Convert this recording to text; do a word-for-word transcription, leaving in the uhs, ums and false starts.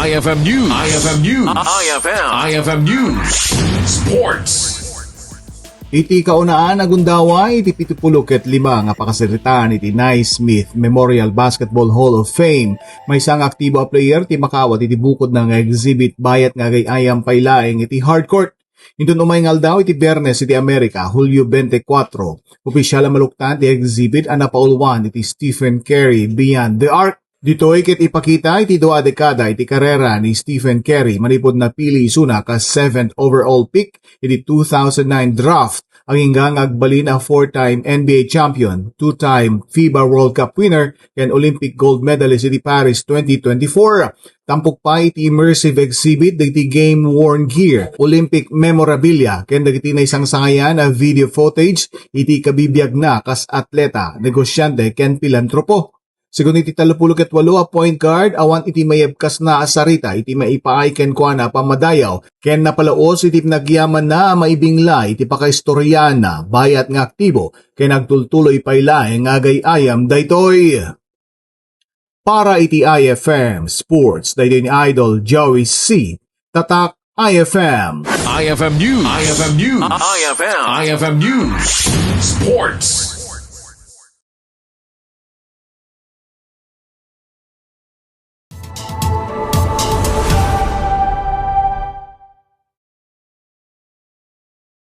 I F M News. I F M News. I F M. I F M News. Sports. Iti kaunaan a gundaway iti pitupulo ket lima nga pakasaritaan iti Naismith Memorial Basketball Hall of Fame, maysa nga aktibo a player ti makaawat iti bukodna nga exhibit bayat nga agay-ayam pay laeng iti hardcourt. Inton umay nga aldaw iti Biyernes iti Amerika, Hulyo twenty-four, opisyal a maluktan ti exhibit a napauluan iti Stephen Curry Beyond the Arc. Ditoy ket ipakita iti dua a dekada iti karera ni Stephen Curry manipud napili isuna kas seventh overall pick iti two thousand nine draft, agingga nga agbalin a four-time N B A champion, two-time FIBA World Cup winner, ken Olympic gold medalist iti Paris twenty twenty-four. Tampok pay iti immersive exhibit dagiti game-worn gear, Olympic memorabilia, ken dagiti naisangsangayan a video footage iti kabibiagna kas atleta, negosyante, ken pilantropo. Segun iti tallopulo ket walo a point guard, awan iti mayebkasna a sarita iti maipaay kenkuana a pammadayaw, ken napalaos iti panagyamanna a maibingla iti pakaistoriaanna, bayat nga aktibo, ken agtultuloy pay laeng nga agay-ayam daytoy. Para iti I F M Sports, daytoy ni Idol Joey C. Tatak I F M. I F M News. I F M News. I F M. I F M News. Sports.